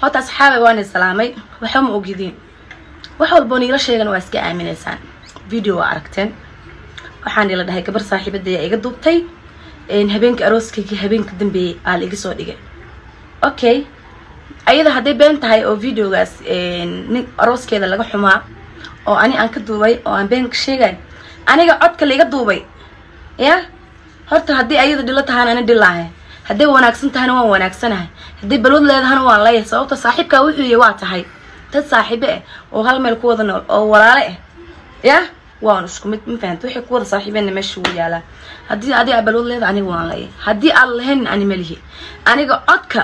Horta asxaabay waan islaamay, waxa ma ogidin wax walba niila sheegan waa iska aaminaysaan. Video waa aragteen, waxaan ila dhahay gabar saaxiibadaya iga duubtay habeenka arooskayga, habeenka dambeeyay aa la iga soo dhigay. Okay, ayada hadday been tahay oo videogaas nin arooskeeda laga xumaa oo ani aan ka duubay oo aan been ka sheegay, aniga codka laiga duubay ya horta haddii ayada dhilo tahana ani dhilaahay, hadday wanaagsan tahana waan wanaagsanahay, hadday balwad leedahana waan leeyahay. Sababta saaxiibkaa wuxuu yahay waa tahay dad saaxiibe ah oo hal meel ku wada nool oo walaale ah ya waan isku mid, ma fahanta? Waxay ku wada saaxiibeenna meesha wuu yaalaa. Haddii adiga aad balwad leedahay aniga waan leeyahay, haddii aad lahayn ani malihi. Aniga codka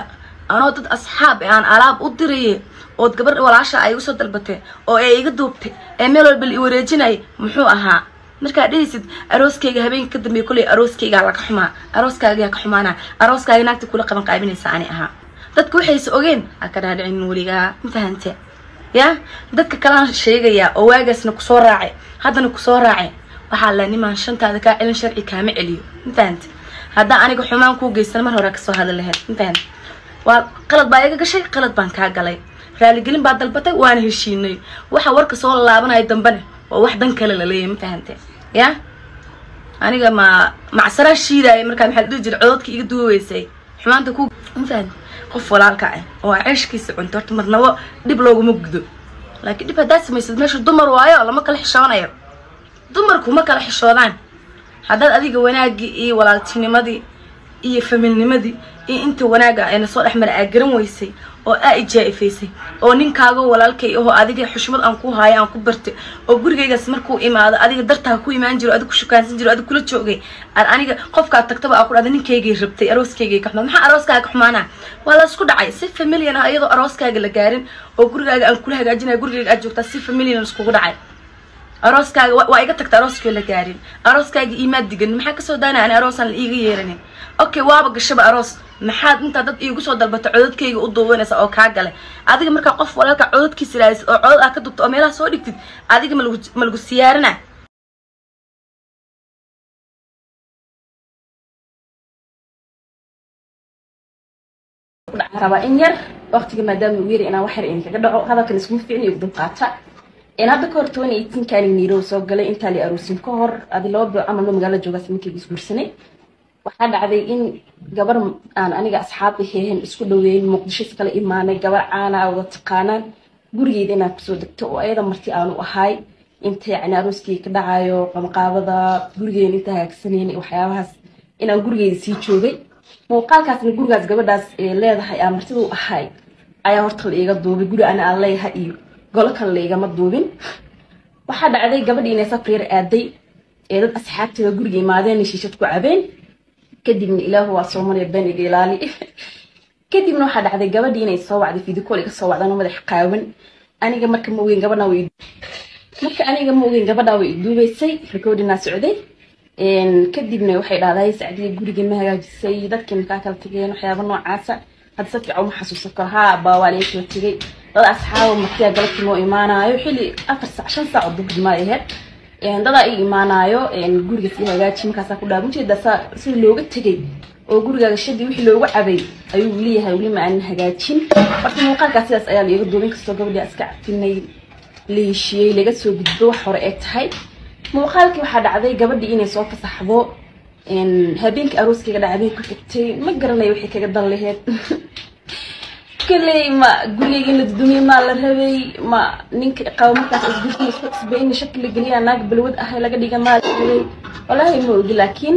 anoo dad asxaab aan alaab u dirayay ood gabar walaasha ay igu soo dalbatay oo ay iga duubtay ee meel walba la i wareejinayay muxuu ahaa? Markaad dhehaysid arooskayga habeenka ka dambeeyay, kuley arooskaygaa laga xumaa, arooskaagaa ka xumaana, arooskaaga naagta kula qaban qaabinaysa ani ahaa. Dadka waxaysa ogeen ha ka dhaadhicin weligaa, ma fahante? Ya dadka kalaan sheegayaa oo waagaasna kusoo raacay haddana kusoo raacay, waxaa la nimaan shantaada kaa celin sharci kaama celiyo, ma fahante? Haddaa aniga xumaan kuu geysan mar hore kasoo hadli lahayd, ma fahante? Waa qalad baa iga gashay, qalad baan kaa galay, raaligelin baa dalbatay, waana heshiinay. Waxa warka soo laabanaya dambane waa wax dan kale laleeyahay, ma fahante? Ya aniga ma macsaraa shiidaaya markaa maxaa la dhihi jiray cododka iga duubaysay xumaanta ku, ma fahante? Qof walaalka ah oo ceeshkiisa cunto horta marnabo dhib looguma gudo, laakiin dhib haddaad samaysid meesha dumar waayo lama kala xishoonayo, dumarku ma kala xishoodaan. Haddaad adiga wanaaggii iyo walaaltinimadii iyo familnimadii iyo inta wanaaga ayna soo dhex mara aa garan weysay oo aa ijaa-ifaysay oo ninkaago walaalkay ahoo adiga xushmad aan ku haayo aan ku bartay oo gurigaygaas markuu imaado adiga dartaa ku imaan jiro, adiga ku shukaansan jiro, adiga kula joogay, aad aniga qofkaad tagtaba aa ku dhahda ninkaygay rabtay arooskaygay ka xumaa. Maxaa arooskaaga ka xumaanaa? Waa la isku dhacay si familian ah iyadoo arooskaaga la gaarin oo gurigaaga aan kula hagaajinayo, gurigayga aad joogtaa si familian iskugu dhacay. Arooskaaga waa iga tagta arooskii la gaarin, arooskaaga iimaad digan, maxaa kasoo daanaya ani aroosaan la iiga yeeranin? Okay, waaba gashaba aroos, maxaad intaa dad iigu soo dalbata cododkayga u duubanaysa oo kaa galay adiga? Markaa qof walaalka cododkiisa raadisid oo codod aa ka dubto oo meelaha soo dhigtid, adiga malagu ma lagu siyaarina? Rabaa in yar waqtiga maadaama uu yari inaan wax yar idinkaga dhaco, hadalkan iskuma fiicin iyo dulqaata. Hadda ka hor 2018 kaani Nairobi soo galay, intaa la aroosin ka hor adi 2 bilo camal noo magaalo joogaas ninkayga isguursanay. Waxaa dhacday in gabar aan aniga asxaab aheen isku dhaweyn Muqdisho iskala imaanay, gabar caana wada taqaanaan, gurigeyda inaan kusoo degto oo ayada marti aanu ahay inta yacni arooskii ka dhacayo qamqaabada gurigeena inta hagaagsaneyn waxyaabahaas inaan gurigeyda sii joogay. Muuqaalkaasna gurigaas gabadhaas ee leedahay aan martida u ahay ayaa horta la iiga duubay. Guri ana aan leeyahay iyo golo kale la igama duubin. Waxaa dhacday gabadhii inay safar yar aaday ee dad asxaabteeda guriga imaadeen, shiishad ku cabeen, kadibna ilaahu waa soo maraya been iga ilaali. Kadibna waxaa dhacday gabadhii inay soo wacday, video call iga soo wacdan oo madax qaawan. Aniga marka ma ogeyn gabadha way, marka aniga ma ogeyn gabadha way duubaysay, recordinaa socday. Kadibna waxay dhahday Sacdiya guriga ma hagaajisay, dadkii makaa kala tageen, waxyaaba noocaasa. Hadda si fiican uma xasuusan karo. Haa baa waa laga kala tegay, dad asxaaba martiyaa galabtii noo imaanayo xilli 4 saac 5 saac oo duhurnimo ay ahayd, dadaa ii imaanayo, guriga sii hagaaji. Markaasaa ku dhaha ujeedaa saa sida looga tegay oo gurigaaga shadii wixii loogu cabay ayuu leeyahay, weli ma aanan hagaajin. Horta muuqaalkaas sidaas ayaa laiga duubin kastoo gabadhii iska cafinay, la heshiiyey, laga soo gudbo wax hore ee tahay. Muuqaalkii waxaa dhacday gabadhii inay soo fasaxdo habeenkii arooskayga dhaca habeen ku xigtay. Ma garanayo waxay kaga dan laheyd kaley, ma gurigayga in la dudumiye maa la rabay, ma ninka qabo markaas isguursan isku cusbay in shaki la geliya naag balwad ah laga dhiga maa la rabay, walaahi ma ogi. Laakiin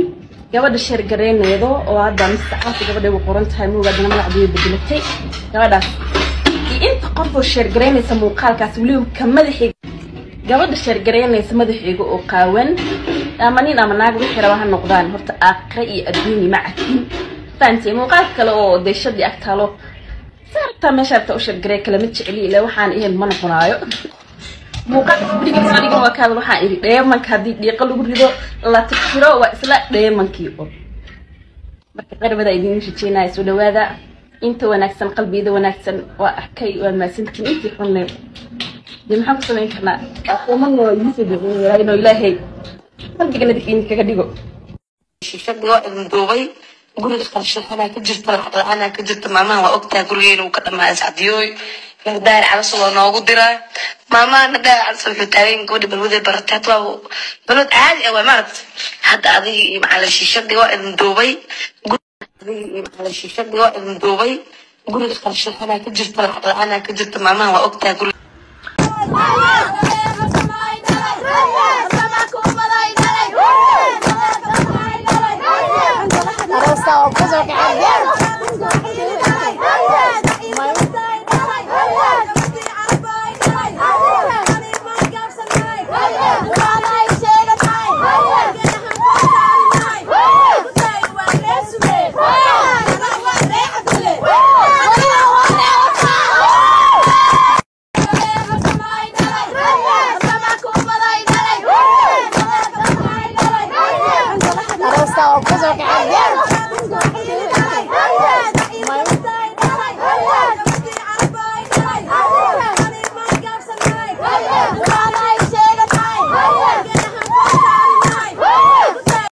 gabadha sheer gareyneedo oo hadda mise caasi gabadhay u qoran tahay ma oga, haddana magacda way bedelatay gabadhaas. Iyo inta qof oo sheer gareynaysa muuqaalkaas, weliba ka madaxayga gabadha sheer gareynaysa madaxayga oo qaawan, ama nin ama naag wixii raba ha noqdaan, horta aakhire iyo adduuni ma cafin, fahantay? Muuqaalka kale oo dee shadii ag taalo saartaa meesha rabta u sheer garey kale ma jecli, ilaa waxaan ahayn ma noqonaayo. Muuqaalka guriga soo dhigan waa kaada. Waxaan idhi dheemanka haddii dhiiqo lagu rido la tirtiro waa isla dheemankii un. Marka qarbada idin rajeynaya, soo dhawaada. Inta wanaagsan qalbiyada wanaagsan waa arkay, waa mahadsantiin. Intii xunne dee maxaan ku samayn karnaa? Aquuman waa idiin soo duceynaya inuu Ilaahay qalbiga nadiif idinkaga dhigo. Shishad loo idin duubay. Guriga qarshaxanaa ka jirta, lacag la-aanaa ka jirta. Maamaha waa ogtahay gurigeena uu ka dhamaaday. Sacdiyooy Daahir Calaso waa noogu diraa. Maamahana Daahir Calaso wuxuu taagan gabadha balwaday baratay. Hadda waa balwad caadi ah, waa maaragtay. Hadda adiga iyo macalin shiishadii waa idin duubay. Adiga iyo macalin shiishadii waa idin duubay. Guriga qarshaxanaa ka jirta, lacag la-aanaa ka jirta. Maamaha waa ogtahay guriga. Arooska oo kusoo kacay.